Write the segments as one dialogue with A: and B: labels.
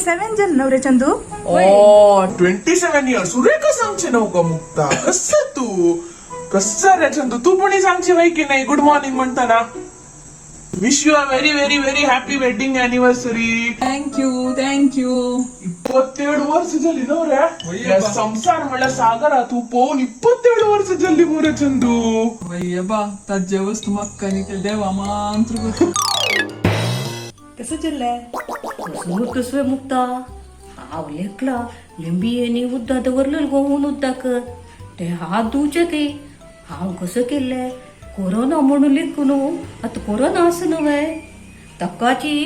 A: 27 जल नवरे चंदू.
B: ओ 27 इयर्स. सुरेखा सांगचे नव का मुक्ता, कसं तू कसं रे चंदू, तू पण सांगचे बाई की नाही गुड मॉर्निंग म्हणताना. Wish you a very very very happy wedding anniversary.
C: Thank you thank you.
B: 27 वर्ष झाली ना रे. या संसार म्हणल्यार सागरा तू पोवन 27 वर्ष झाली मोरे चंदू.
C: वय्य बा, ताज्या वस्तू म्हाका न्ही ते देवा मांत्र करता.
A: कसं चललंय?
D: कसं कसं मुक्ता, हांव लेकला लिंबी आनी उद्दा दवरलेलो गो हून उद्दाक ते हात धुवचे ते. हांव कसं केल्लें, कोरोना म्हणून लेखू न्हू, आतां कोरोना आसा न्हय ताकाची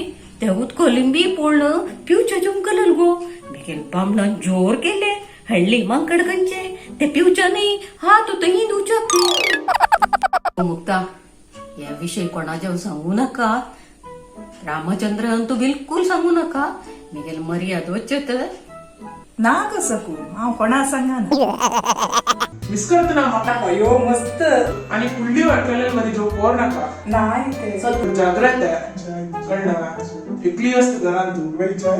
D: ते उदक लिंबी पडलं पिवचे जमकलेल गो. मागीर बामणान जोर केले हाडली मांकड खंयचे ते पिवचे न्ही, हात थंय धुवचे ते. मुक्ता, ह्या विशय कोणाच्या सांगू नाका. रामचंद्रन तू बिलकुल सांगू नका, मिगेल मर्याद वच्चे तर.
A: ना कसं कू, हांव कोणा सांगा ना.
B: मिस करत ना म्हाका.
A: अयो मस्त.
B: आणि फुडली वाटलेले मध्ये जो पोर नाका.
A: नाही ते.
B: ಸ್ವಲ್ಪ ಜಾಗ್ರತೆ कळलं, एकली असत घरात तू.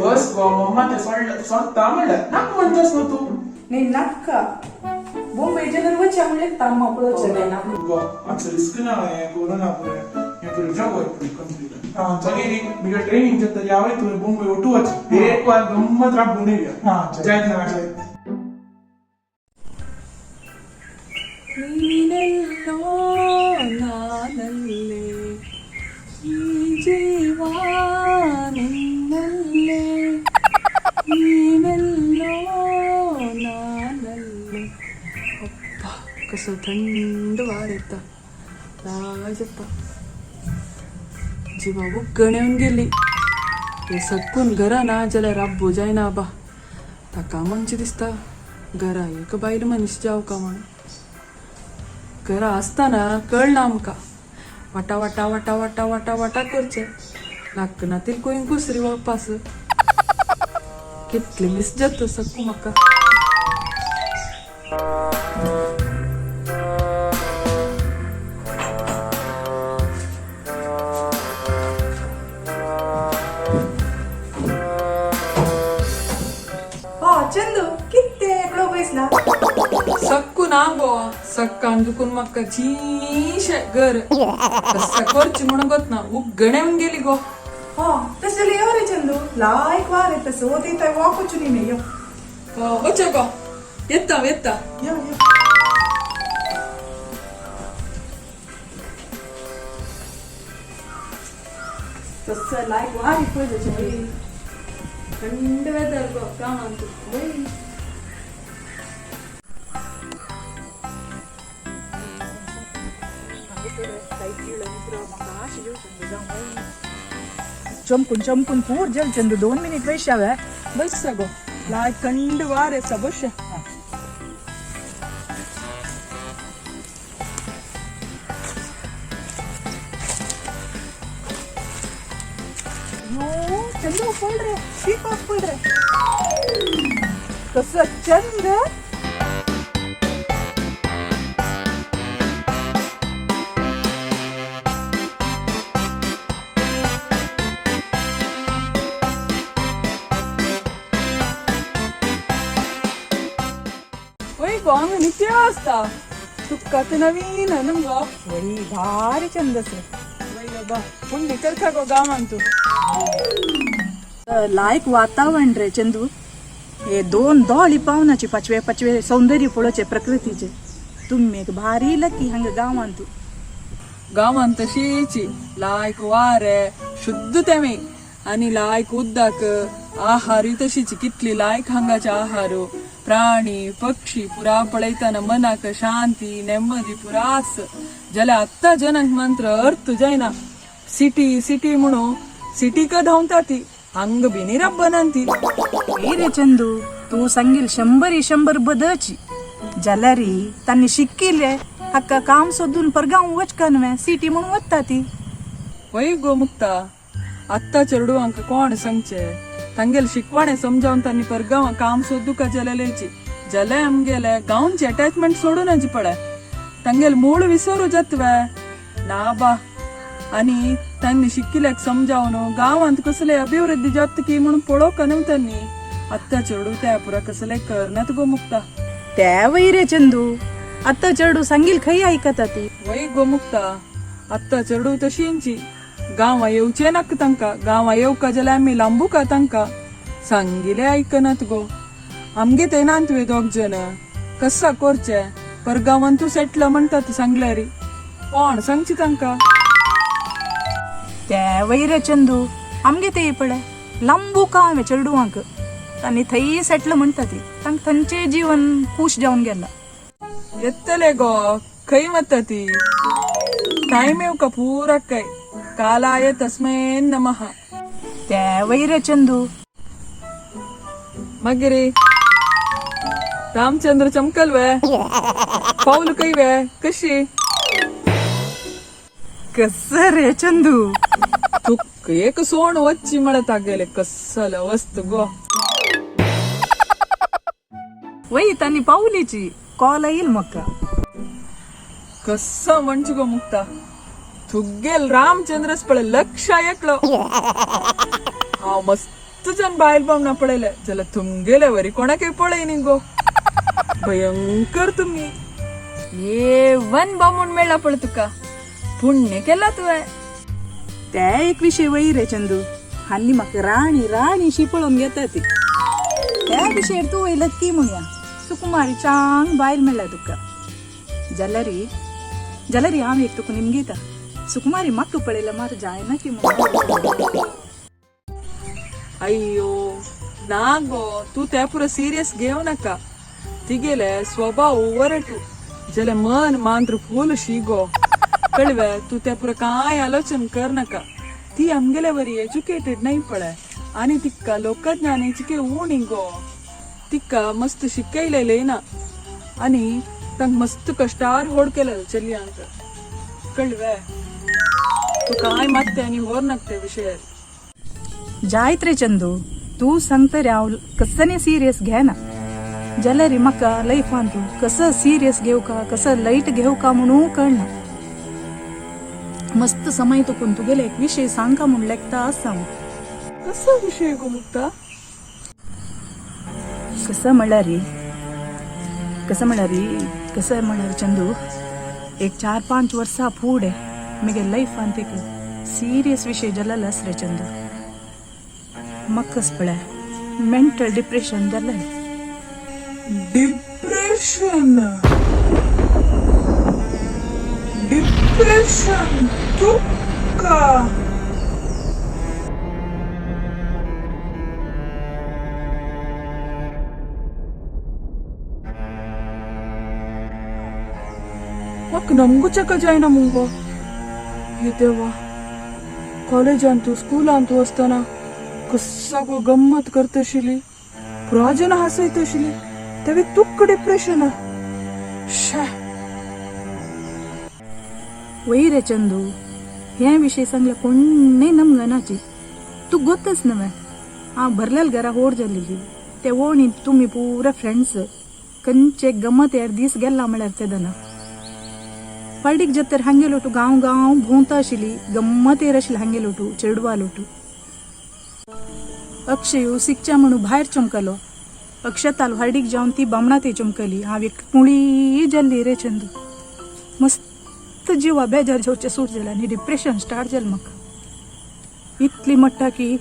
B: बस गो मम्मा, ते सोडलं सोडता म्हणलं नाक म्हणतास ना तू.
A: नाही नाका, बोंबे जनर वच्चा म्हणले ताम्मा पळोवचें ना.
B: गो आमचं रिस्क ना हे कोरोना पुरे हे पुरे जग होय पुरे कंप्लीट. मागीर मिगे ट्रेनिंग जाता यावय तुवें मुंबय ओटू वच एक वार गम्मत राबून येवया. जायत ना जायत.
C: ನೀನೆಲ್ಲೋ ನಾನಲ್ಲೇ, ಈ ಜೀವ ನಿನ್ನಲ್ಲೇ, ನೀನೆಲ್ಲೋ नानल्ले. अप्पा, कसो थंड वार येता, लाज येता. जिवा उग्गण येवन गेली. हे सक्कून घरा ना जाल्यार राब्बो जायना बा. ताका म्हणचें दिसता घरा एक बायल मनीस जावका म्हण. घरा आसतना कळना आमकां, वाटा वाटा वाटा वाटा वाटा वाटा करचें लागना ती कोय कुसरी वापास. कितले मिस जाता सक्कू म्हाका.
A: हो चंदू, किती एकलो बैसला?
C: सक्कू ना गो, सक्कान दुखून म्हाका चीशे घर कस्सा करची म्हणून गोतना उग्गण येवन गेली गो.
A: हो तशें जाल्यार यो रे चंदू, लायक वार येता सो ते वॉक वचून न्ही यो.
C: वचे गो, येता येता.
A: यो यो. तसं लायक वार पळय.
C: थंड वेदर गो गांवांत.
A: चमकून चमकून पूर जल चंदू, 2 मिनिट वैशावे.
C: बस गो, लायक थंड वार येता, बस.
A: यो चंदू पळ रे, पीकॉक पळ रे, कसं चंद.
C: वय गो, हांगा नित्य आसता तुका ते नवीन न्हू गो.
A: वही भारी चंद असे.
C: वय बा, पूण निकलता गो गांवांत तूं.
A: लायक वातावरण रे चंदू, हे दोन दोळी पावनाचे पाचवे पाचवे सौंदर्य पळोवचे प्रकृतीचे. तुम्ही एक भारी लकी हांगा गांवांत.
C: गांवांत तशीची लायक वारे शुद्ध तेमी आनी लायक उदक, आहारूय तशीची कितली लायक हांगाचे आहार. प्राणी पक्षी पुरा पळयतना मनाक शांती नेमदी पुरा आस. जाल्यार आत्तां जनांक मंत्र अर्थ जायना, सिटी सिटी म्हणून सिटीक धांवता ती, हांग बी रब्बनान ती.
A: हे रे चंदू, तू सांगील 100 बदची जाल्यारी तांणी शिकिल्ले हाका काम सोदून परगांव वचका न्हय, सिटी म्हणून वता ती.
C: वय गो मुक्ता, आत्तां चेडवांक कोण सांगचे, तांगेले शिकवणे समजावन तांणी परगांवां काम सोदूका जालेलेची. जाल्यार आमगेले गांवचे अटॅचमेंट सोडून पळय, तांगेले मूळ विसरू जातवे ना बा. आनी त्यांनी शिकिल्याक समजावन गांवांत कसले अभिवृद्धी जाता की म्हणून पळोवका न्हू त्यांनी. आत्ता चेडू त्या पुरा कसले करनात गो मुक्ता.
A: त्या वय रे चंदू, आत्ता चेडू सांगील खंय आयकता ती.
C: वय गो मुक्ता, आत्ता चेडू तशींची गांवा येवचे नाका तांकां. गांवा येवका जाल्यार आमी लांबू का तांकां सांगिले आयकनात गो. आमगे ते नात तुवें दोग जण कसा करचे परगांवान तूं सेटल म्हणटा सांगल्यारी कोण सांगची तांकां.
A: त्या वय रे चंदू, आमगे ते पळय लांबू का हांवें चेडवांक तांणी थंय सेटल म्हणटा ती. तांकां थंयचें जीवन खूश जावन गेला.
C: येतले गो खंय वता ती, टायम येवका पुरा काय कालाय तस्मै नमः.
A: त्या वय रे चंदू.
C: मागीर रामचंद्र चमकल वे पाऊल कै वे कशी.
A: कसं रे चंदू?
C: तुक एक सोण वच्ची म्हणत गेले कसल वस्त गो.
A: वय तांणी पावलीची कॉल येईल मक्का.
C: कस म्हणची गो मुक्ता, तुगेल रामचंद्रच पळय लक्ष एकलो. हांव मस्त जन बायल बामणा पळयले जाल्यार तुमगेले वरी कोणाकय पळय न्ही गो. भयंकर तुमी ये वन बामूण मेळ्ळा पळय तुका, पुण्य केला तुवें.
A: त्या एक विषय वय रे चंदू, हांनी म्हाका राणी राणी शी पळोवन घेता ती. त्या विशयर तूं वय लक्की म्हणया, सुकुमारी चांग बायल मेळ्ळ्या तुका. जाल्यारी जाल्यारी हांव एक तुका निमगीता, सुकुमारी म्हाका पळयल्या मात जायना की म्हणून.
C: अय्यो ना गो, तूं ते पुरो सिरियस घेवं नाका. तिगेले स्वभाव वरटू जाल्यार मन मांत्र फूल शी गो. कळवे तूं ते पुरो कांय आलोचन कर नाका. ती आमगेले वरी एज्युकेटेड न्हय पळय, आनी तिका लोकज्ञानाची के उणी गो. तिका मस्त शिकयलेले ना आनी तांकां मस्त कश्टार होड केलें चलयांक. कळवे तूं कांय मात्ते आनी व्हर नाका ते विशयार.
A: जायत रे चंदू, तूं सांगता रे हांव कसं सिरियस घेना. जाल्यार म्हाका लायफान तूं कसं सिरियस घेवका कसं लायट घेवका म्हणून कळना. मस्त समय तुकून तुगेले एक विशय सांगका म्हूण लेखता आसा हांव.
C: कसो विशय गो मुक्ता?
A: कसं म्हणल्यार कसं म्हणल्यार कसं म्हणल्यार चंदू, एक 4-5 वर्सां फुडें म्हगे लायफान एक सिरियस विशय जालेलो आसा रे चंदू. म्हाकाच पळय मेंटल डिप्रेशन जालें.
B: डिप्रेशन डिप्रेशन तुका?
C: म्हाका नमगुचें जायना मुगो. हे देवा, कॉलेजांतू स्कुलांतू आसतना कस्सा गो गम्मत करतशिली, पुरा जन हासयतशिली, तेवी तुक्क डिप्रेशन. शे
A: वय रे चंदू, हे विशय सांगले कोणय नमगनाची. तूं गोतच न्हय हांव भरलेल घरा होड जाल्ली ते ओणी तुमी पुरा फ्रेंड्स खंयचे गमत यार दीस गेला म्हळ्यार तेदना पार्टीक जातर हांगे लोटू गांव गांव भोंवता आशिल्ली, गम्मत येर आशिल्ली हांगे लोटू चेडवा लोटू. अक्षय शिकच्या म्हणून भायर चमकलो, अक्षताल व्हार्डीक जावन ती बामणा थंय चमकली. हांव एक कुळी जाल्ली रे चंदू. मस्त जिवा बेजार जावचें सूर जालें आनी डिप्रेशन स्टार्ट जालें म्हाका. इतली म्हणटा की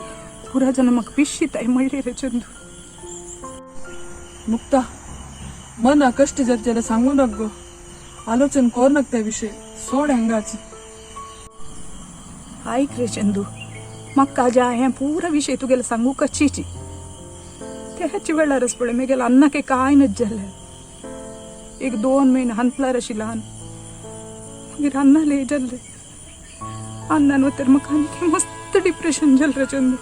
A: पुरा जाण म्हाका पिश्शिताय म्हणली रे चंदू.
C: मुक्ता, मना कश्ट जात जाल्यार सांगू नाका गो. आलोचन कर नाका त्या विशय, सोड हांगाच.
A: आयक रे चंदू, म्हाका ज्या हें पुरा विशय तुगेले सांगू कच्चीची. त्याच वेळारच पळय म्हगेले अन्नाक कांय नज जालें. 1-2 म्हयने हांतलार आशिल्लें ल्हान, मागीर अन्ना लय जाल्लें. अन्नान वतर म्हाका आमकें मस्त डिप्रेशन जालें रे चंदू.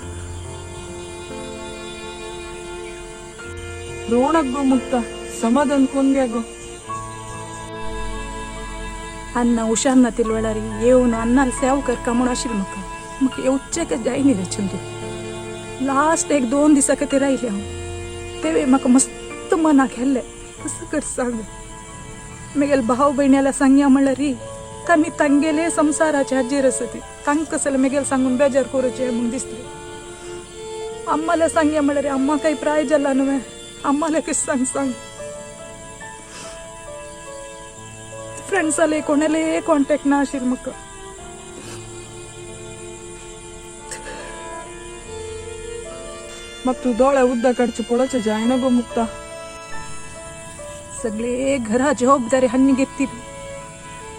C: रोवणाक गो मुक्ता, समाधान कोण घे गो.
A: अण्णा हुशार नातील वेळार येवन अण्णाला सेव करका म्हूण आशिल्लें म्हाका. म्हाका येवचें जायनी रे चंदू. लास्ट 1-2 दिसां खातीर आयलें हांव. तेवे म्हाका मस्त मनाक हेल्लें. कसं कर सांग, म्हगेले भाव भयण्याला सांगया म्हणल्यार री तांणी तांगेले संवसाराचे हाजेर आसा ती तांकां कसले मेगेल सांगून बेजार करूचे म्हूण दिसले. अम्माला सांगया म्हळ्यार अम्मा काही प्राय जाला न्हय, अम्माला कशें सांग सांग. फ्रेंड्साले कोणाले कॉन्टॅक्ट ना आशिल्लो म्हाका.
C: मग तू दोळे उद्दा काडचे पडोचे जायना गो मुक्ता.
A: सगळे घरा जबाबदारी हांणी घेतली.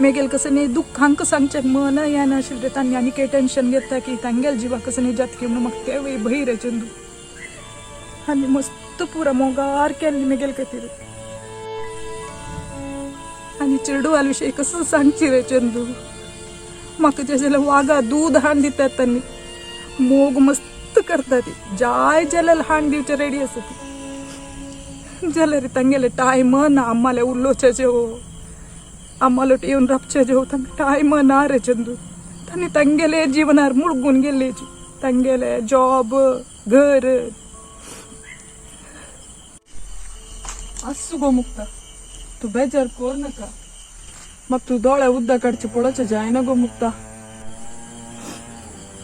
A: मेगेल कसं न्ही दुःख हांकां सांगचें मन येना आशिल्लें. तांणी आनी काय टेन्शन घेता की तांगेल जिवा कसं न्ही जातकी म्हणून म्हाका तेवूय भंय रे चंदू. आनी मस्त पुरा मोगार केल्ली मेगेल खातीर. आनी चेडवाल विशयी कसं सांगची रे चंदू, म्हाका जे जाल्यार वागा दूद हाडून दितात तांणी, मोग मस्त करता ती, जाय जाल्यार हाडून दिवचे रेडी आसा ती. जाल्यार तांगेले टायम ना आम्माले उलोवचें जेव, आम्हाला येवन राबचें जेव, तांकां टायम ना रे चंदू. तांणी तांगेले जिवनार मुळगून गेल्लेची, तांगेले जॉब घर.
C: आस्सु गो मुक्ता, तू बेजार कोर नका. मग तू दोळे उद्दा काडचे पडोचे जायना गो मुक्ता.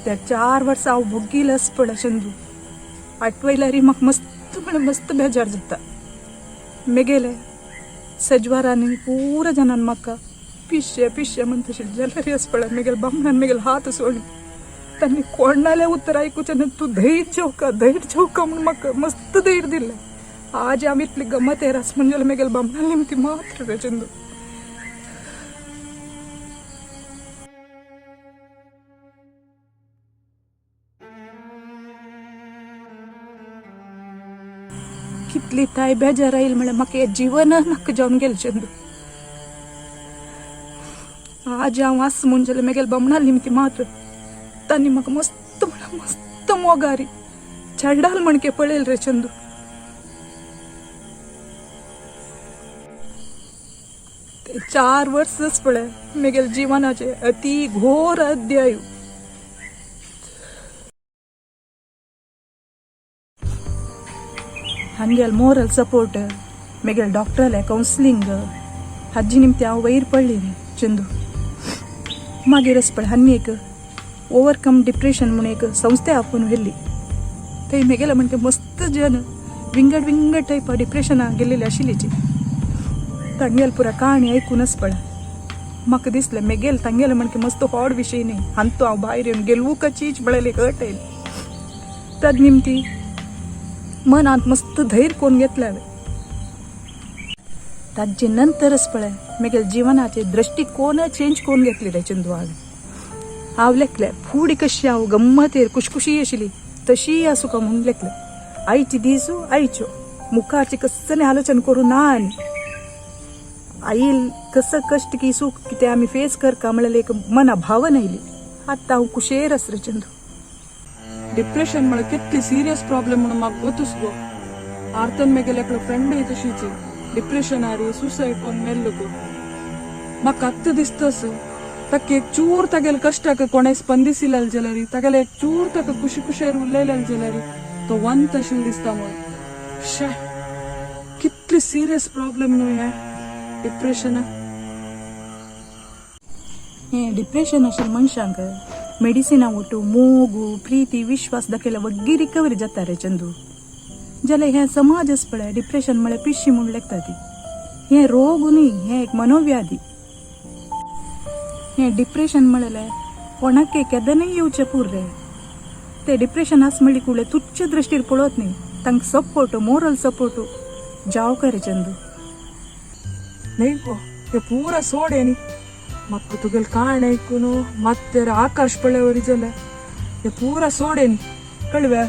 A: त्या 4 वर्सां हांव भोगील पड चंदू. आठवयल्यार म्हाका मस्त म्हळ्यार मस्त बेजार जाता. मेगेले सजवारांनी पुरा जाणान म्हाका पिशे पिशे म्हणटा जाल्यार अस पड मेगेल बामणान मेगेल हात सोडले. तांणी कोणाले उतर आयकुचें ना, तूं धैर्य जेवका धैर्य जेवका म्हूण म्हाका मस्त धैर्य दिलें. आज हांव इतली गमत येरास म्हणजे मेगेल बामणाली निमती मात्र रे चंदू. कितली ताय बेजार आयल म्हळ्यार म्हाका हें जीवन नाका जावन गेलें चंदू. आज हांव आस म्हूण जाल्यार मेगेल बामणाली निमती मात्र. तांणी म्हाका मस्त म्हळ्यार मस्त मोगारी चेडाल म्हणके पळयल रे चंदू. ते 4 वर्सच पळय मेगेल जिवनाचे अति घोर अध्याय. हांगेल मोरल सपोर्ट, मेगेल डॉक्टराले कावन्सिलींग हाजी निमती हांव वयर पडली रे चंदू. मागीर पळय हांणी एक ओवरकम डिप्रेशन म्हूण एक संस्था आपोवन व्हेल्ली. थंय मेगेले म्हणटे मस्त जन विंगड विंगड टायप डिप्रेशना गेल्लेली आशिल्लीची. तांगेल पुरा काणी आयकूनच पळय म्हाका दिसलें मेगेल तांगेले म्हणके मस्त होड विशय न्ही, हांतू हांव भायर येवन गेलवूका चीज पळयली कट येयली. तद निमती मनांत मस्त धैर्य कोण घेतलें हांवें. ताजे नंतरच पळय मेगेल जिवनाचे दृश्टिकोन चेंज कोण घेतली रे चंदू. हांवें हांव लेखलें फुडें कशी हांव गम्मतेर खुशखुशी आशिल्ली तशी आसूं का म्हूण लेखलें. आयची दीस आयच्यो, मुखारची कसलें आलोचन करूं ना. आनी आईल कसं कष्ट की सुख कितें आमी फेस करका म्हळ्यार एक मना भावना येयली. आतां हांव कुशेर आस रे चंदू.
C: डिप्रेशन म्हळ्यार कितली सिरियस प्रॉब्लेम म्हणून म्हाका गोतूस गो. आर्तन मेगेले एकलो फ्रेंडूय तशीच डिप्रेशन आरी सुसायड कोन मेल्लो गो. म्हाका आत्तां दिसतास ताका एक चूर तागेले कश्टाक कोणें स्पंदिसिल्ले जाल्यार, तागेले एक चूर ताका खुशी खुशेर उलयलेले जाल्यार तो वंत आशिल्लो दिसता म्हूण. शे कितली सिरियस प्रॉब्लेम न्हू हें डिप्रेशन.
A: हें डिप्रेशन आशिल्ल्या मनशांक मेडिसिना ओटू मोग प्रिती विश्वास दाखयल्यार वग्गी रिकवरी जाता रे चंदू. जाल्यार हें समाज पळय डिप्रेशन म्हळ्यार पिशी म्हूण लेखता ती. हें रोग न्ही, हें एक मनोव्याधी. हें डिप्रेशन म्हळ्यार कोणाक केदनाय येवचें पूर रे. ते डिप्रेशन आस म्हणली कुडले तुच्छ दृश्टीर पळोवत न्ही, तांकां सपोर्ट मोरल सपोर्ट जावं का रे चंदू.
C: न्ही गो ते पुरा सोड न्ही. म्हाका तुगेले काण आयकून मात्तेर आकाश पळ्ळ्या वरी जालें. ते पुरा सोड न्ही कळवे.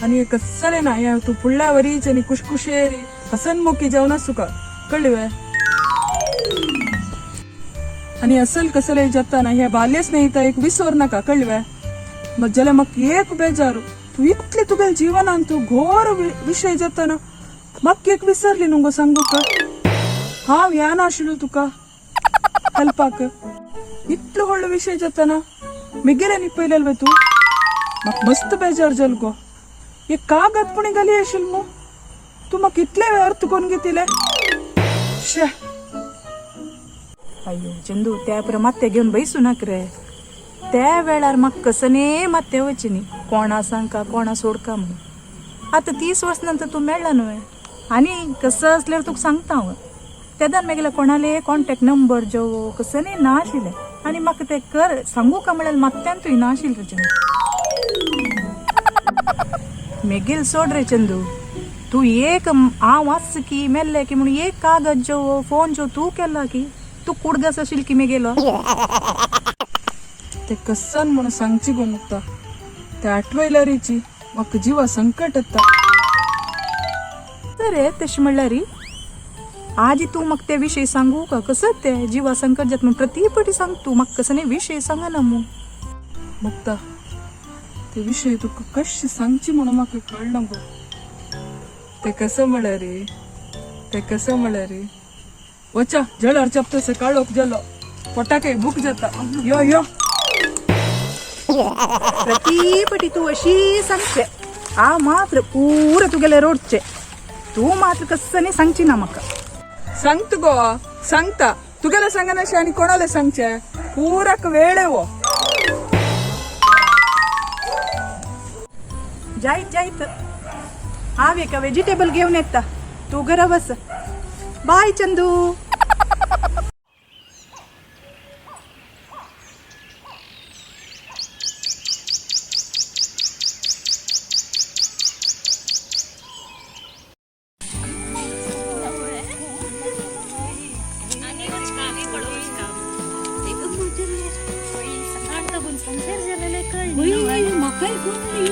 C: आनी कसलें ना हें तूं फुडल्या वरीच न्ही खुशखुशेरी हसनमुखी जावन आसूका कळवे. आनी असल कसलें जाता ना हे बाल्य स्नेहिता एक विसर नाका कळवे. मग जाल्यार म्हाका एक बेजारू तूं इतले तुगेले जिवनान तूं घोर विशय जाता ना म्हाका एक विसरली न्हू गो सांगूक. हांव ह्या नाशिल्लो तुका हेल्पाक. इतलो व्हडलो विशय जाता ना मेगेले न्ही पयलेल तूं. म्हाका मस्त बेजार जाल गो. एक कागद पुणी घाली आशिल्ल मू तूं म्हाका इतले अर्थ कोन्न घेतिले. शे.
A: अय्यो चंदू, त्या पुरा मात्ते घेवन बैसू नाक रे. त्या वेळार म्हाका कसने मात्ते वचनी न्ही, कोणा सांगका कोणा सोडका म्हणून. आतां 30 वर्स नंतर तूं मेळ्ळा न्हय, आनी कसं असल्यार तुका सांगता हांव. तेदान मागीर कोणाले कॉन्टॅक्ट नंबर जो कसं ना आशिल्लें, आनी म्हाका ते कर सांगू का म्हळ्यार मात्त्यान तुवें ना आशिल्लें रे चंदू. मेगेल सोड रे चंदू, तूं एक हांव वाच की मेल्ले की म्हणून एक कागद जो फोन जो तूं केला की तूं कुडगस आशिल्ली की मेगेलो.
C: ते कसन म्हणून सांगची गो मुक्ता, ते आठवयल्यारीची म्हाका जिवा संकट येता.
A: रे तशें म्हणल्यार आजी तूं म्हाका ते विशय सांगू का कसं ते जिवा संकट जाता म्हण प्रति पटी सांग, तूं म्हाका कसं नाही विशय सांगना मू.
C: मुक्ता, ते विशय तुका कशी सांगची म्हणून म्हाका कळना गो. ते कसं म्हळ्यार, ते कसं म्हळ्यार वचा जळार चपता सकाळोक जलो पोटाकय भूक जाता, यो यो.
A: प्रति पटी तूं अशी सांगचे, हांव मात्र पुरा तुगेले रोडचे, तूं मात्र कसं नाही सांगची ना म्हाका.
C: सांगत गो सांगता, तुगेले सांगनाशे आनी कोणाले सांगचे, पुराक वेळ वो.
A: जायत जायत, हांव एका वेजिटेबल घेवन येता, तूं घरा बस. बाय चंदू.
D: म्हाकाय गमली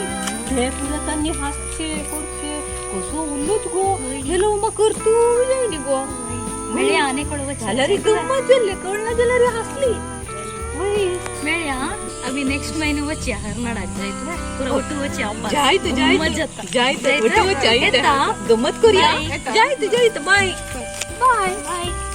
D: ते पुरा तांणी हासचे करचे कसो उल्लोच गो हेलो म्हाका करतू जायनी गो.
E: मेळया आनी कोण.
D: जाल्यार गम्मत जाल्ले कळना जाल्यार हासली.
E: मेळया, अभी नेक्स्ट महिने वचया हरनाडाक जायत पुरा ಒಟ್ಟು वचया.
D: जायत जायत जायत, ಒಟ್ಟು जायत, गम्मत करूया. जायत जायत, बाय बाय.
E: बाय.